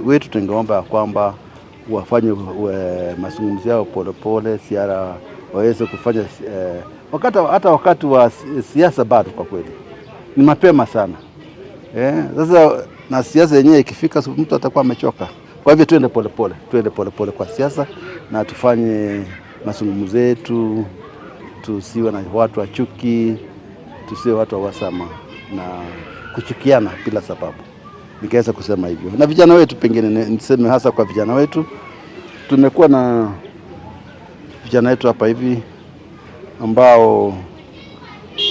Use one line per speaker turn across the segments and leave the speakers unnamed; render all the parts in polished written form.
Wetu tungeomba kwamba wafanye mazungumzo yao polepole, siara waweze kufanya wakati, hata wakati wa siasa bado kwa kweli ni mapema sana. Sasa na siasa yenyewe ikifika mtu atakuwa amechoka. Kwa hivyo tuende polepole, tuende polepole kwa siasa na tufanye mazungumzo yetu, tusiwe na watu wa chuki, tusiwe watu wa wasama na kuchukiana bila sababu. Nikaweza kusema hivyo. Na vijana wetu, pengine niseme hasa kwa vijana wetu, tumekuwa na vijana wetu hapa hivi ambao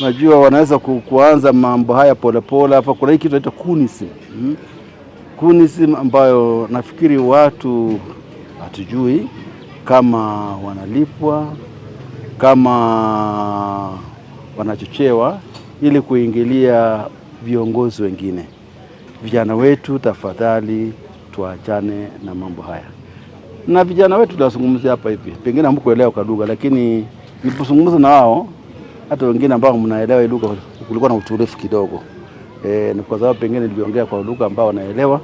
najua wanaweza kuanza mambo haya polepole. Hapa kuna hii kitu inaitwa kunism. Kunism ambayo nafikiri watu hatujui kama wanalipwa, kama wanachochewa ili kuingilia viongozi wengine. Vijana wetu, tafadhali tuachane na mambo haya. Na vijana wetu tunazungumzia hapa hivi, pengine hamkuelewa kwa lugha, lakini nilipozungumza na wao, hata wengine ambao mnaelewa hii lugha, kulikuwa na utulivu kidogo. Ni kwa sababu pengine niliongea kwa lugha ambao wanaelewa,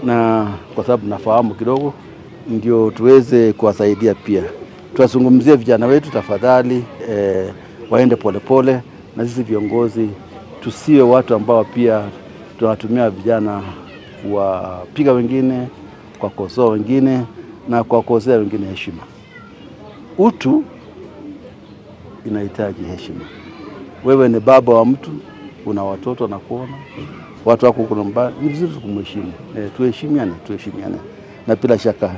na kwa sababu nafahamu kidogo, ndio tuweze kuwasaidia pia. Tuwazungumzie vijana wetu tafadhali, waende polepole, na sisi viongozi tusiwe watu ambao pia tunatumia vijana kuwapiga wengine, kuwakosoa wengine na kuwakosea wengine heshima. Utu inahitaji heshima. Wewe ni baba wa mtu, una watoto na kuona watu wako kuna mbaya, ni vizuri kumheshimu. Tuheshimiane, tuheshimiane, na bila shaka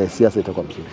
siasa itakuwa mzuri.